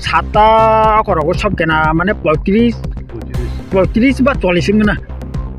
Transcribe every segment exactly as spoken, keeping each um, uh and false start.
sata okorogo sob kena mane poitris, poitris ba chollis wngna.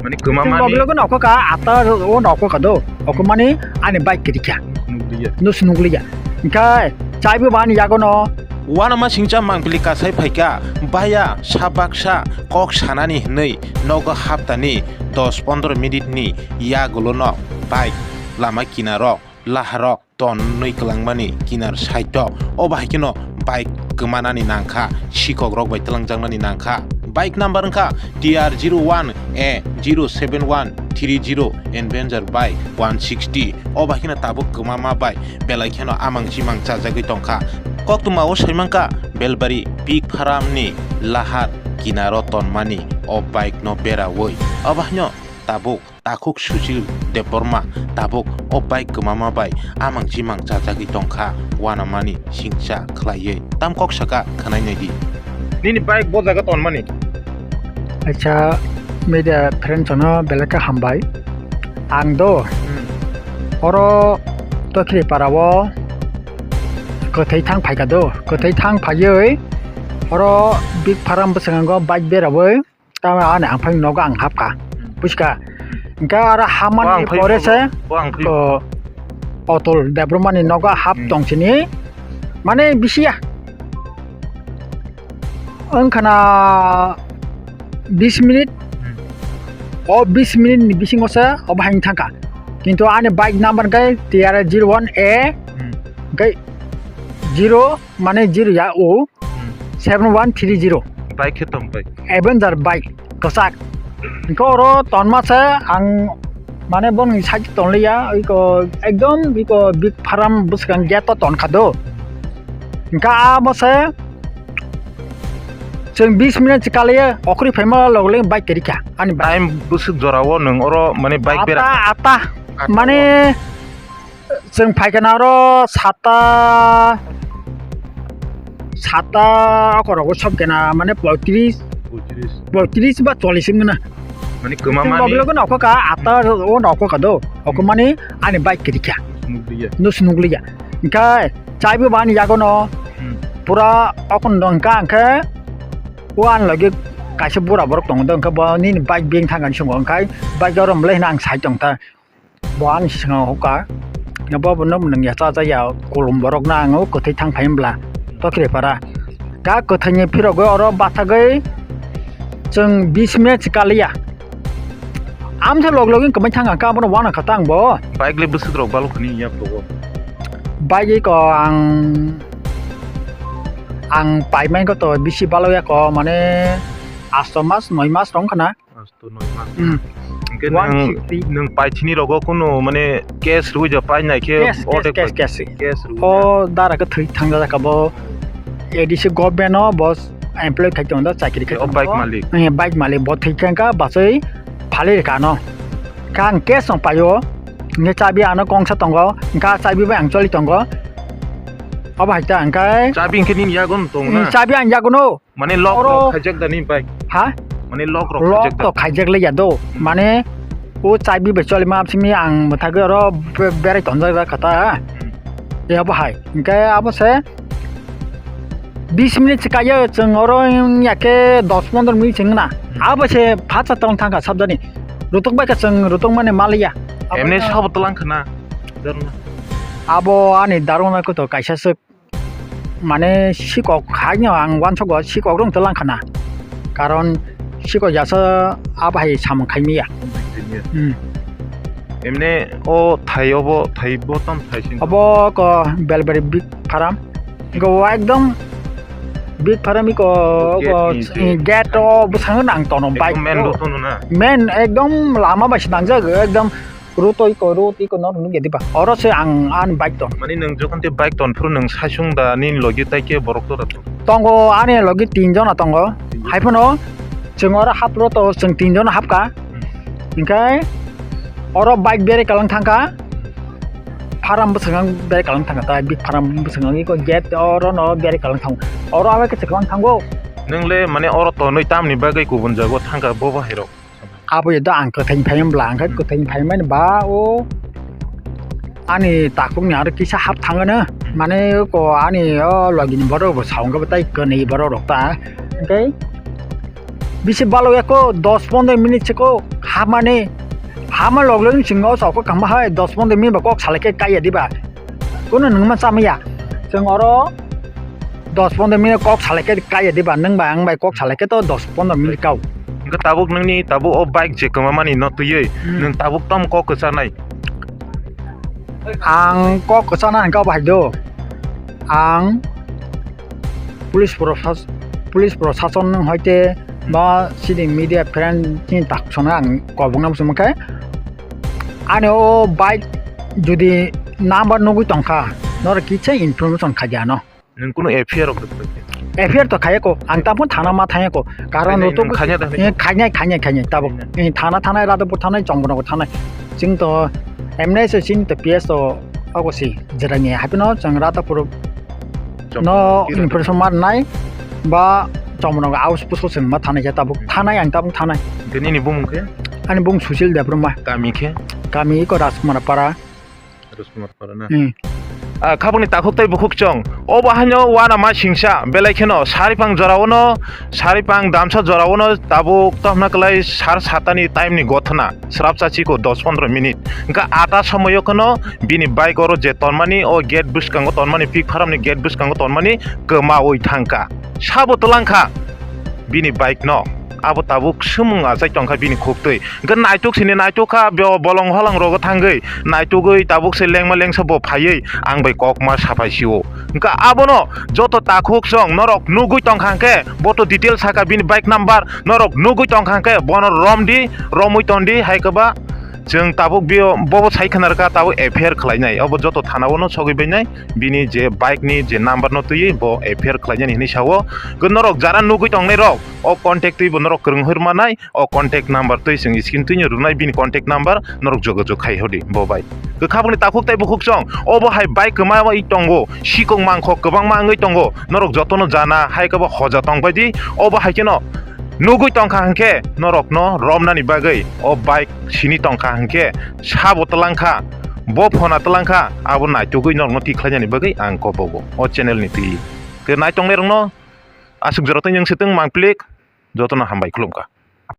Mane kwma mani loge loge nokho ka ata o nokho ka do. Oko mani ani bike kiri kha. Nukliya. Nus nukliya. Hingkhe chaibo bani yagono. Uanama singcha mangpili kasai phaikha, baya sa baksa kok sanani hinwi nogo haptani dos pondro minute ni yagulono bike lama kinaro laharo tonwi kwlangmani kinar side o. O bahai kheno bike kwmanani nangkha, sikok rok bai twlangjaknani nangkha. Bike number wngkha T R zero one A zero seven one three zero, Avenger bike one sixty. O bahai kheno tabuk kwmama bai belai kheno amang chimang chajagwi tongkha. Koktwma o saimankha Belbari Pig Farm ni lahar kinaro tonmani o bike no berawi. O bahai no tabuk takhuk Sushil Debbarma tabuk o bike kwmama bai amang chimang chajagwi tongkha, uanamani singcha khlaiwi. Tam kok saka khwnai naidi. Nini bike bo jaga tonmani? Acha, media friends no belai khe hambai. Ang do oro Tokhri para o kwthwi thang phaikha do, kwthwi thang phaiwi oro Big Farm bwskango bike berawi. Tamo ani ang phai nogo ang hapkha. Buskha. Hingkhe aro hamani pore se, o, Atul Debbarmani nogo hap tong sini. Mane bisi ya. Wngkhana bis minute. O bis minute ni bisingo se obo hai thangkha. Kintu ani bike number khe T R zero one A khe zero mane zero ya o. Seven one three zero. Bike khe tong bike. Avenger bike kwchak. Hingke oro tonma se ang mane boni side tonliya, iko ekdom iko Big Farm bwswkang gate o tonkha do. Hingke amo se chwng bis minute se kaliya okhorwi phaima logole bike kwrwikha ani bike. Time bwswk jora o nwng oro mane bike bera. Ata, ata. Ata mane o. Chwng phaikhe na oro sata, sata okorogo sob kena mane poitris, poitris ba chollis wngna. Mane kwma mani loge loge nokho ka ata o nokho ka do. Oko mani ani bike kwrwikha. Nukliya. Nus nukliya. Hingkhe chaibo bani yagono pura okon dong hingkha hingkhe o ani loge kaisa bura borok tongo do hingkhe bo nini bike beng thangani songo hingkhe bike oro mlai hwnna ang sai tongkha. Bo ani swngo hokha, bo bo nwng ya cha cha ya, kulum borok no ang o kwthwi thang phai bwla, Tokhri para. Ka kwthwi ni phirogwi oro bathagwi chwng bis minute se kaliya. Amsa log login kwmai thang ang ka, abono wana kha tang bo. Bike le bwswk rok balok khani ya phogo. Bike ko ang, ang paimai ko to bisi balok ya ko, mane asto mas, noi mas rong khana. Asto noi mas. Hmm. Hingke one nwng, sixty. Nwng paithini rogo kunu mane cash rwui ja painai khe cash, cash, cash, cash. Cash rwui ja. O dara khe thwi thangjak ka bo A D C government o bo employee khai tongo da chakri khai tongo. O bike malik. Eh, bike malik bo thwi khe ka basai phalwi rwkha no. Kha ang cash no paio. Hingke chabi ano kongsa tongo. Hingke chabi bai ang choli tongo. Obo hai ta hingke. Chabi hingke nini yago no tongo na? Hmm, chabi ang yago no. Mane lock rok khaijak da ni bike? Ha? Mane lock rok khaijak da? Lock to khaijak le ya do. Hmm. Mane o chabi bai choli ma simi ang mwthagwi oro be-, berai tonjak jak kha ta. Hmm. Ya bo hai. Hingke abo se bis minute se kaiyo chwng oro ya khe dos pondro minute se wngna. Hmm. Abo se phatsa tong thang kha sabjani. Rutuk bai khe chwng rutuk mani maliya. Emne sabo tlang khna. Abo ani daruna ko to kaisa swk. Mane sikok haino ang uansukgo sikok rok tlang khna, karon sikok jasa a bahai samung khaimya. Hmm. Emne o thai obo, thai bo tam thai sing. Obo ko Belbari big farm. Go ekdom big farm ko, gate ko ni se. Gate o bwskango nang tono bike. Ekdom main road o no na. Main ekdom lama bai se nangjak ekdom. Road oi ko, road oi ko, no nung gedi ba. Oro se ang an bike ton. Mani nung jokhon te bike ton phuru nung saisung da nini logi tai ke borok to da to. Tongo ani logi tin jona tongo. Hai phano chwng oro hap ro to chwng tin jona hap ka. Hmm. Hingkai oro bike bere kalang thang ka. Farm bwswk ang bere kalang thang ka. Tai big farm bwswk ang iko gate oro no bere kalang thang. Oro awe ke chwng thango. Nung le mane oro tonwi tamni bagwi kubun jago thang ka bo bahai rok. Abo ya do ang kwthai phai bwla, ang khe kwthai phai mani ba o ani takhuk ni aro kisa hap thang ano. Mane ko ani o logi ni borok bo saung khe tai kani borok rok ta. Hwnkhe bisi balo ya ko dos pondro minute se ko hamani, hama log log ni singo sa ko kama hai dos pondro minute ba kok salai khe kaiya diba. Kono nung ma chamaya. Chwng oro dos pondro minute kok salai khe kaiya diba, nung bai ang bai kok salai khe to dos pondro minute kau. Hwnkhe tabuk nungni tabuk o bike je kwmamani no twiwi Hmm. nwng tabuk tamo kok kwcharnai? Ang kok kwchana hwnkhe abo hai do. Ang police proshas-, police proshasonno hoite ba sini media friend chini taksano ang kobokna muchungma khe ani o bike jodi number nugwi tongkha, norok kisa information khaidi ano. Nwng kunu F I R rok rwkha khe? F I R to khaiya ko, ang tabuk thana ma thangya ko, karon Khainai rok to nwng khainai da eh, khainai, khainai, khainai, tabuk. Khainai. Eh, thana thanai, Radhapur thanai, Chongmorong thanai. Chwng to M N S, chini to P S to ogo si, jerani happy no, chwng Radhapur Chongmorong no kira. Information ma nai, ba Chongmorong aus puso chwng ma thanai khe tabuk. Hmm. Thanai, ang tabuk thanai. Hwnkhe nini bumung khe? Ani bung Sushil Debbarma. Kami khe? Kami iko Rajkumar Para. Rajkumar Para na? Hmm. Ah, khabangni takhuk tei bukhuk chwng. Obo haino uanama singsa, belai kheno Saripang jorao no, Saripang damsa jorao no tabuk tongna kwlai sar satani time ni gothona, srapsa chiko dos pondro minute. Hwnkhe ata somoyo kheno bini bike oro je tonmani, o gate bwskango tonmani, pik pharamni gate bwskango tonmani kwmaui thangkha. Sabo twlangkha bini bike no. Abo tabuk swmwng achai tongkha bini khuktwi. Hwnkhe naitok sini naitok kha, bo-, bolong holong rogo thangwi naitogwi tabuk se lengma lengsa bo phaiwi ang bai kok ma saphai sio. Hwnkhe abono joto takhuk chwng norok nugwi tongkha hwnkhe bo to detail saka bini bike number norok nugwi tongkha hwnkhe bono romdi, romwi tondi hai kwba chwng tabuk bio bobo sai khna rwkha tabuk F I R khlainai obo joto thana o no sogwi bainai bini je bike ni je number no twiwi bo F I R khlainani hinwi sao. Hwnkhe norok jara nugwi tongnai rok o contact twi bo norok kwrwng hor manai. O contact number twi chwng screen twi no rwnai bini contact number norok jogajog khai hodi bo bai. Kwkhabangni takhuk tei bukhuk chwng obo hai bike kwmawi tongo, sikok mangkhok kwbangma wngwi tongo, norok jotono jana hai khe bo hoja tong bai di. Obo hai kheno nugwi tongkha hwnkhe norokno romnani bagwi o bike sini tongkha hwnkhe sabo twlangkha, bo phona twlangkha, abo naitugwi norokno tikhlainani bagwi ang kobogo o channel ni twi. Tei naitongnai rokno aswk jora tei nwng swtwng mangplik jotono hambai khulumkha.